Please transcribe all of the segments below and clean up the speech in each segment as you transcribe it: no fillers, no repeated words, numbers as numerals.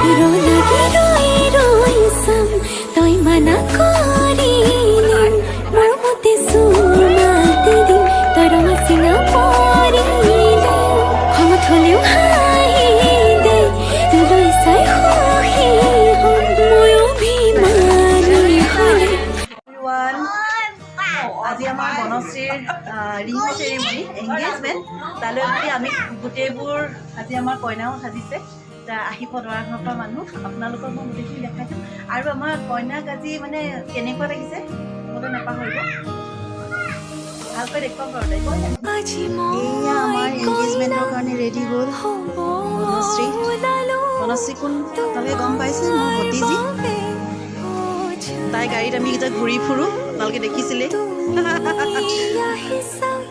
তোৰ লাগি ৰৈ ৰৈ চাম, তই মানা কৰিলি মৰমতে চুমাতে দিম, তই ৰঙা চিঙা পৰিলি খঙত হ'লেও হাঁহি দে, তোলৈ চাই সুখী হ'ম মই অভিমানী হ'লে। এভৰিৱান, আজি আমাৰ বনশ্ৰীৰ ৰিং চেৰিমনি, এংগেজমেণ্ট। তালৈ বুলি আমি গোটেইবোৰ আজি আমাৰ কইনাও সাজিছে। আহিব দৰা ঘৰৰ পৰা মানুহ। আপোনালোকক মই গোটেইখিনি দেখাই দিম। আৰু আমাৰ কইনাক আজি মানে কেনেকুৱা লাগিছে ক'বলৈ নাপাহৰিব। ভালকৈ দেখুৱাম বাৰু তাইক। আজি এয়া আমাৰ মই এংগেজমেণ্টৰ কাৰণে ৰেডি হ'ল হ'ব বনশ্ৰী। ওলালো। বনশ্ৰী কোন আপোনালোকে গম পাইছে, মোৰ ভতিজী। তাই গাড়ীত আমি এতিয়া ঘূৰি ফুৰোঁ, আপোনালোকে দেখিছিলে।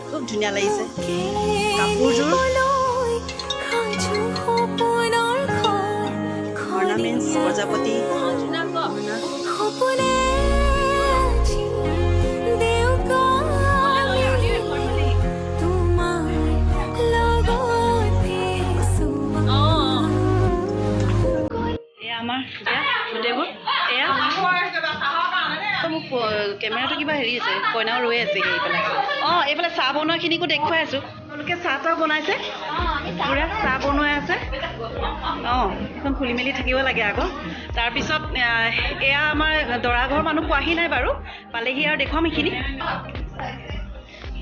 খুব ধুনীয়া লাগিছে কাপোৰযোৰ। অৰ্নামেণ্টছ, প্ৰজাপতি। সপোনে আজি ডেউকা মেলিলে তোমাৰ লগতে চোৱা। এয়া আমাৰ এতিয়া গোটেইবোৰ। এয়া মোক কেমেৰাটো কিবা হেৰি আছে। কইনাও ৰৈ আছে এইফালে। অঁ, এইফালে চাহ বনোৱাখিনিকো দেখুৱাই আছোঁ। তেওঁলোকে চাহ তাহ বনাইছে, পূৰা চাহ বনোৱাই আছে। অঁ, এখন খুলি মেলি থাকিব লাগে আকৌ। তাৰপিছত এয়া আমাৰ দৰা ঘৰৰ মানুহ পোৱাহি নাই বাৰু, পালেহি আৰু দেখুৱাম এইখিনি।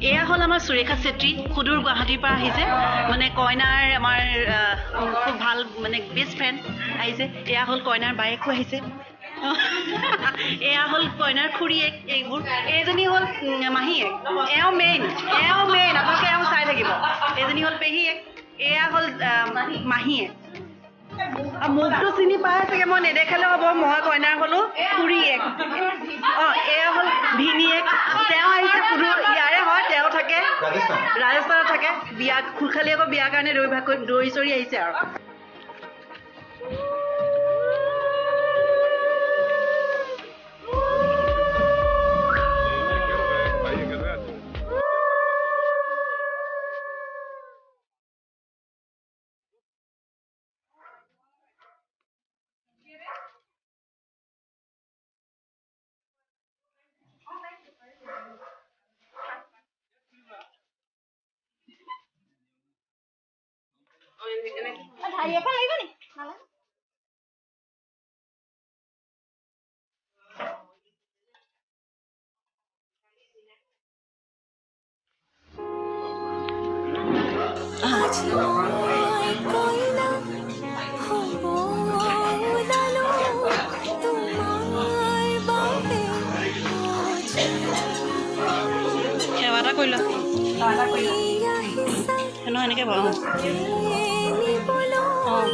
এয়া হ'ল আমাৰ সুৰেখা চেত্ৰী, সুদূৰ গুৱাহাটীৰ পৰা আহিছে। মানে কইনাৰ আমাৰ খুব ভাল মানে বেষ্ট ফ্ৰেণ্ড আহিছে। এয়া হ'ল কইনাৰ বায়েকো আহিছে। এয়া হ'ল কইনাৰ খুৰীয়েক এইবোৰ। এইজনী হ'ল মাহীয়েক। এওঁ মেইন, এওঁ মেইন, আপোনালোকে এওঁ চাই থাকিব। এইজনী হ'ল পেহীয়েক, এয়া হ'ল মাহীয়েক। আৰু মোকতো চিনি পাই চাগে, মই নেদেখালেও হ'ব। মই কইনাৰ হ'লো খুৰীয়েক। অঁ, এয়া হ'ল ভিনীয়েক। তেওঁ আহিছে সুদূৰ, ইয়াৰে হয়, তেওঁ থাকে ৰাজস্থানত থাকে। বিয়া খুলখালি আকৌ বিয়াৰ কাৰণে দৌৰি ভাগ কৰি দৌৰি চৰি আহিছে আৰু। আজি মই কইনা হ'ব ওলালো তোমাৰ বাবে। সেৱা এটা কৰি লোৱা। আহিছা নহয়, এনেকৈ বাৰু। নিবলৈ অঁ।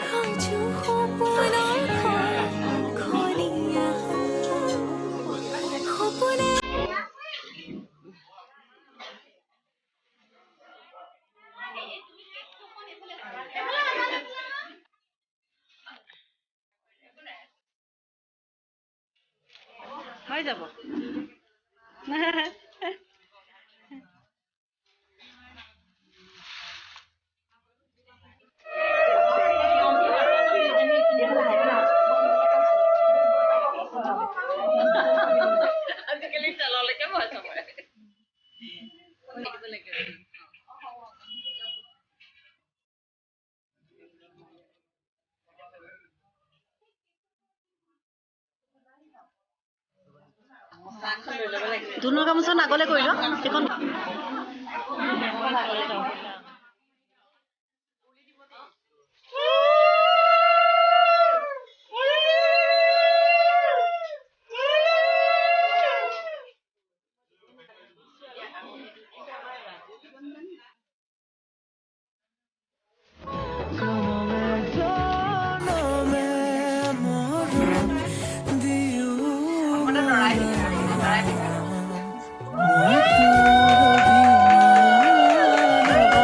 সাজু সপোনৰ ঘৰ সপোনে। হৈ যাব। আজিকালি তেললৈকে ভয় চবৰে। ধুনুৰ গামোচা আগলে কৰি ল সেইখন। জনমে জনমে মৰম দিও মই তোৰ অভিমানত।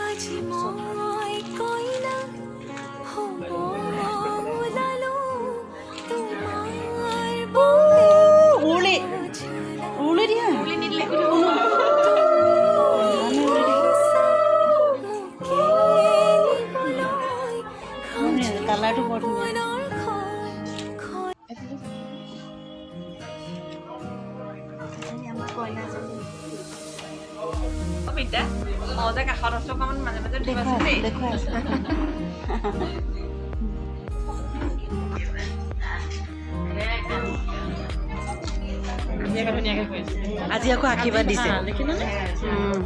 আজি মই কইনা হ'ব ওলালো তোমাৰ বাবে। উৰুলি উৰুলি দিয়া। উৰুলি নিদিলে। তুমি আহিছা মোকে নিবলৈ। কালাৰটো বৰ ধুনীয়া। সপোনৰ ঘৰ। আমাৰ কইনাজনী। অ বিদ্যা, মই যে কাষত আছো, অকণমান মাজে মাজে দিবাচোন দেই। দেখুৱাই আছো। ধুনীয়াকে ধুনীয়াকে কৰিছে। আজি আকৌ আশীৰ্বাদ দিছে। উম।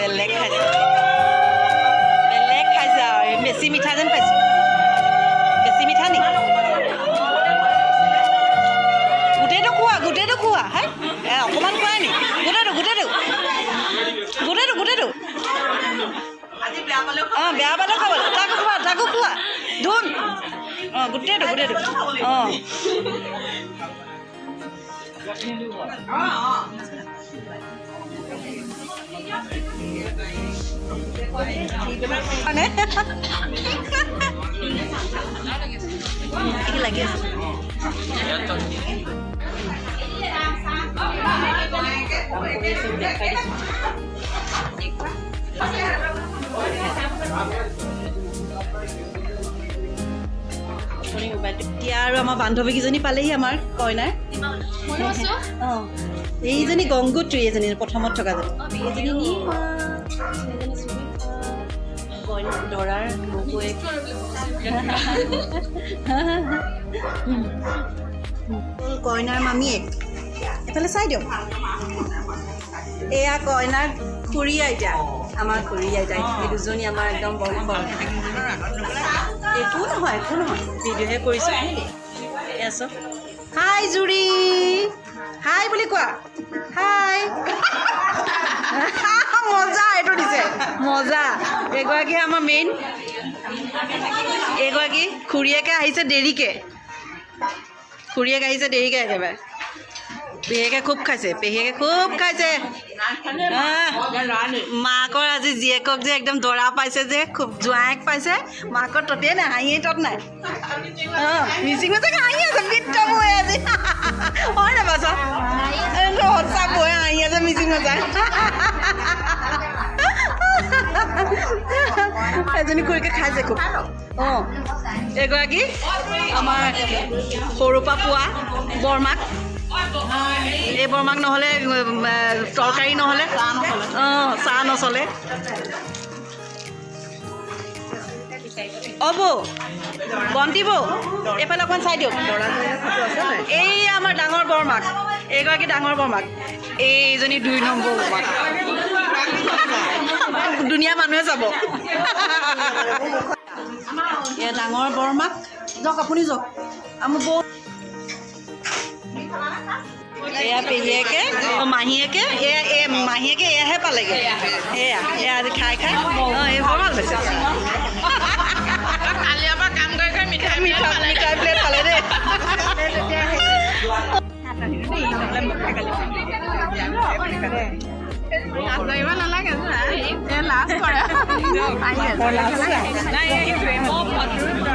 বেলেগ খাইছে, বেলেগ খাইছে আৰু। বেছি মিঠা যেন পাইছোঁ। বেছি মিঠা নি? গোটেইটো খোৱা, গোটেইটো খোৱা। হাই, অকণমান খোৱা নি? গোটেইটো, গোটেইটো, গোটেইটো, গোটেইটো। অঁ, বেয়া পালেও খাব। তাকো খোৱা, তাকো খোৱা ধুন। অঁ, গোটেইটো, গোটেইটো। অঁ, মানে কি লাগি আছে? দেখাই দিছোঁ। এতিয়া আৰু আমাৰ বান্ধৱীকেইজনী পালেহি, আমাৰ কইনাৰ। অঁ, এইজনী গংগোত্ৰী, এইজনী প্ৰথমত থকাজনী, এইজনী নিমা, এইজনী সুমিতা, কইনা দৰাৰ বৌৱেক হ'ল, কইনাৰ মামীয়েক। এফালে চাই দিয়ক। এয়া কইনাৰ খুৰী আইতা, আমাৰ খুৰী আইতা। এই দুজনী আমাৰ একদম বংশ। একো নহয়, একো নহয়, ভিডিঅ'হে কৰিছোঁ। এয়া চব। হাই জুৰি, হাই বুলি কোৱা, হাই। মজা, এইটো দিছে মজা। এইগৰাকী আমাৰ মেইন, এইগৰাকী খুৰীয়েকে আহিছে দেৰিকে। খুৰীয়েক আহিছে দেৰিকে একেবাৰে। পেহীয়েকে খুব খাইছে, পেহীয়েকে খুব খাইছে। মাকৰ আজি জীয়েকক যে একদম দৰা পাইছে যে, খুব জোঁৱায়েক পাইছে, মাকৰ ততেই নাই, হাঁহিয়ে তত নাই। অঁ, মিচিং মিচিং হাঁহি আছে বৃদ্ধ বৌৱে আজি, হয় নাই বাছ? সঁচা বৌৱে হাঁহি আছে মিচিং মজা। এজনী খুৰীকে খাইছে খুব। অঁ, এগৰাকী আমাৰ সৰুৰ পৰা পোৱা বৰমাক। এই বৰমাক নহ'লে তৰকাৰী নহ'লে, অঁ, চাহ নচলে। অঁ বৌ, বন্তি বৌ, এইফালে অকণমান চাই দিয়ক। এই আমাৰ ডাঙৰ বৰমাক, এইগৰাকী ডাঙৰ বৰমাক, এইজনী 2 নম্বৰ বৰমাক। দুনীয়া মানুহে চাব। এয়া ডাঙৰ বৰমাক। যাওক, আপুনি যাওক। আমাৰ বৌ, এয়া পেহীয়েকে, অঁ, মাহীয়েকে। এয়া এই মাহীয়েকে এয়াহে পালেগৈ। এয়া এয়া আজি খাই খাই, অঁ, এই বৰ ভাল পাইছে। কালিৰ পৰা কাম কৰি কৰি মিঠাই মিঠাই, মিঠাই প্লেট পালে দেই। কৰিব নালাগে, লাজ কৰে।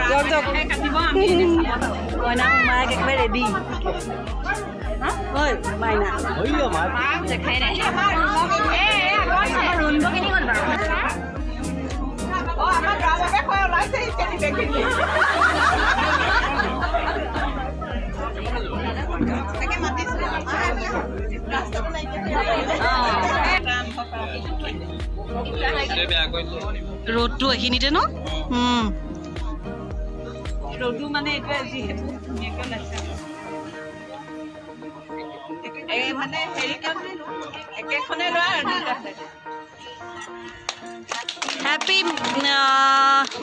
যাওক যাওক, কইনা মায়েক একেবাৰে ৰেডি। ঐ মাইনা। দেখাই নাই। ৰুণটো কেনি গ'ল বাৰু? ৰ'দটো এইখিনিতে ন। ৰ'দো মানে এইটোৱে যিহেতু ধুনীয়াকৈ ওলাইছে। এই মানে হেৰি একেখনে লোৱা আৰু দুটা। হেপী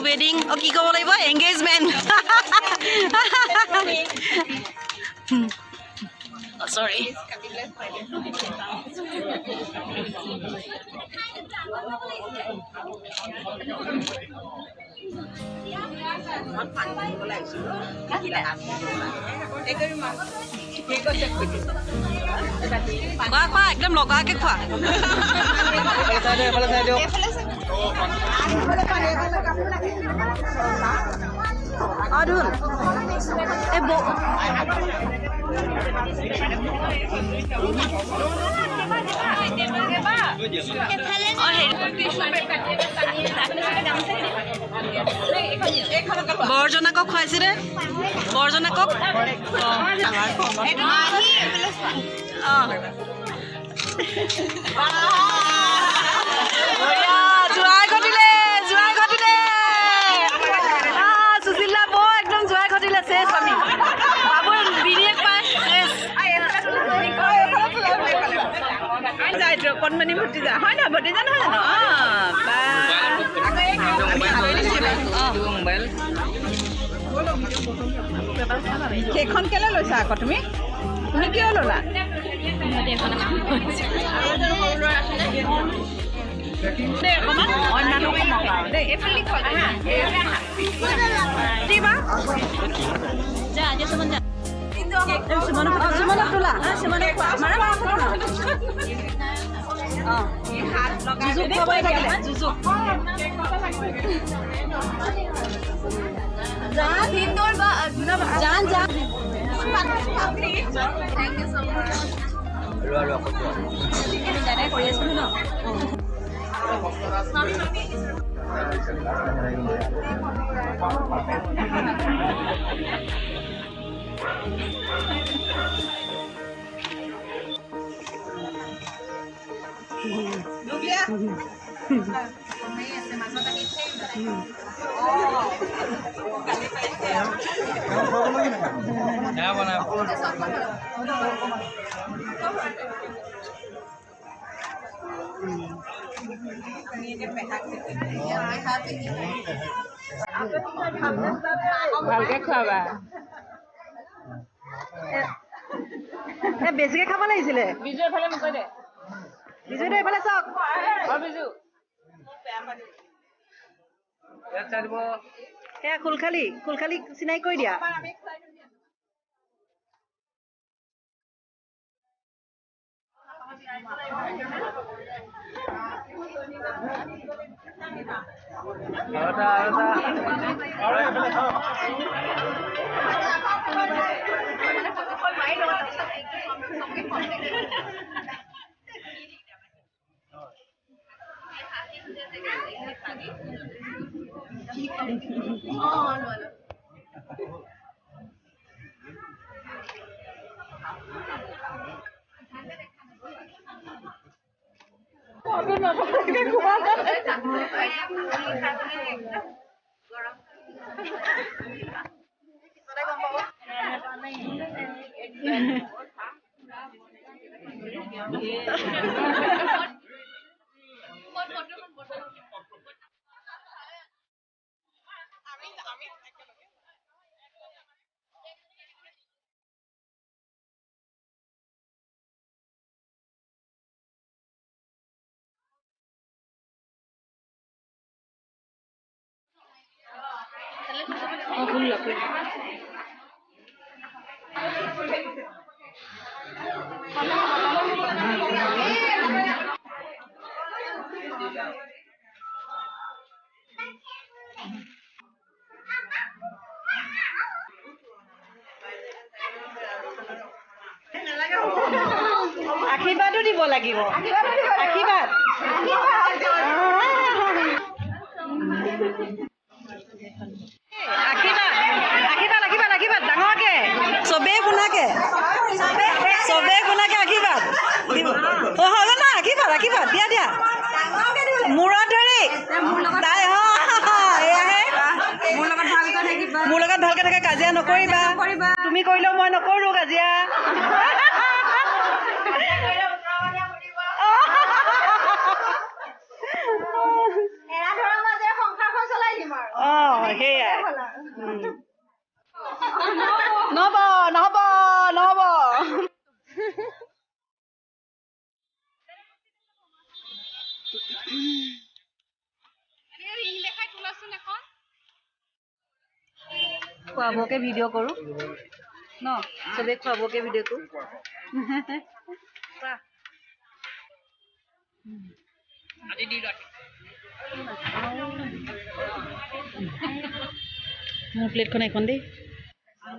ৱেডিং, অ, কি ক'ব লাগিব, এংগেজমেণ্ট। চৰি। খোৱা খোৱা একদম লগাকে খোৱা। বৰজনাকক খুৱাইছে ৰে, বৰজনাকক। জোৱাই ঘটিলে, জোৱাই ঘটিলে। সুশীলা বৌ একদম জোৱাই ঘটিলে। চেচ আমি বাবু বিৰিয়েক পাই চেচ। কণমানি ভতিজা হয় নহয়? ভতিজা নহয় জানো? সেইখন কেলে লৈছা আকৌ তুমি? তুমি কিয় ল'লা? ভালকে খুৱাবা। বেছিকে খাব লাগিছিলে। বিজু এফালে মুকৈ দে। বিজু দে এইফালে চাওক। বিজু সেয়া খুলখালি, খুলখালি চিনাকি কৰি দিয়া। আশীৰ্বাদো দিব লাগিব। আশীৰ্বাদ। আশীৰ্বাদ, আশীৰ্বাদ, আশীৰ্বাদ, আশীৰ্বাদ ডাঙৰকে, চবেই শুনাকে, চবেই শুনাকে আশীৰ্বাদ। অ হয় না, আশীৰ্বাদ, আশীৰ্বাদ দিয়া দিয়া, মূৰত ধৰি তাই। এয়াহে, মোৰ লগত ভালকে থাকে, কাজিয়া নকৰিবা। তুমি কৰিলেও মই নকৰো কাজিয়া। সেয়াই নহ'ব, নহ'ব, নহ'ব। খোৱা বোৱাকে ভিডিঅ' কৰোঁ ন। চবেই খোৱা বোৱাকে ভিডিঅ' কৰোঁ। কোৱা। মোৰ প্লেটখন এইখন দেই।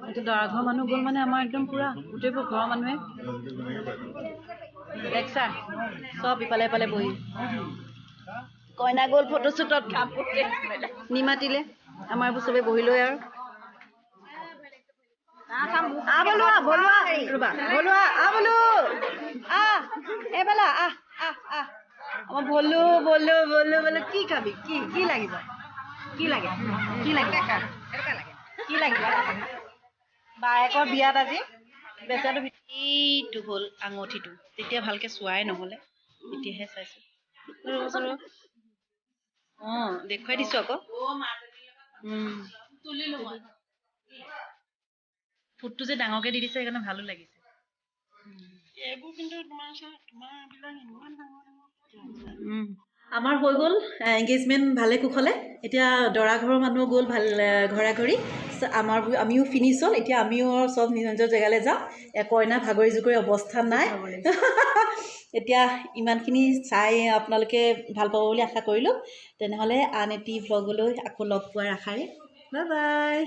এইটো দৰা ঘৰৰ মানুহ গ'ল, মানে আমাৰ একদম পূৰা গোটেইবোৰ ঘৰৰ মানুহে লেকচাৰ, চব ইফালে ইফালে বহি। কইনা গ'ল ফটোশ্বুটত, নিমাতিলে। আমাৰবোৰ চবেই বহি লৈ আৰু আহ বলো, আহ বলো, আহ ৰ'বা, বলো, আহ আহ বলো, আহ এইফালে আহ আহ আহ। আমাৰ বলো বলো বলো বলো। কি খাবি? কি কি লাগিব? কি লাগে? কি লাগে? কি লাগিব? বায়েকৰ বিয়াত আজি বেচেৰাটো। এইটো হ'ল আঙুঠিটো। তেতিয়া ভালকে চোৱাই নহ'লে, এতিয়াহে চাইছোঁ। ৰ'বচোন, ৰ'ব। অঁ, দেখুৱাই দিছোঁ আকৌ। ফুটটো যে ডাঙৰকে দি দিছে, সেইকাৰণে ভালো লাগিছে। এইবোৰ কিন্তু তোমাৰ তোমাৰ বিলাক ইমান ডাঙৰ ডাঙৰ। আমাৰ হৈ গ'ল এংগেজমেণ্ট ভালে কুশলে। এতিয়া দৰা ঘৰৰ মানুহ গ'ল ভাল ঘৰা ঘৰি। আমাৰ আমিও ফিনিছ হ'ল। এতিয়া আমিও আৰু চব নিজৰ নিজৰ জেগালৈ যাওঁ। কইনা ভাগৰি জুগৰি অৱস্থা নাই। এতিয়া ইমানখিনি চাই আপোনালোকে ভাল পাব বুলি আশা কৰিলোঁ। তেনেহ'লে আন এটি ভ্লগলৈ আকৌ লগ পোৱাৰ আশাৰে, বাই বাই।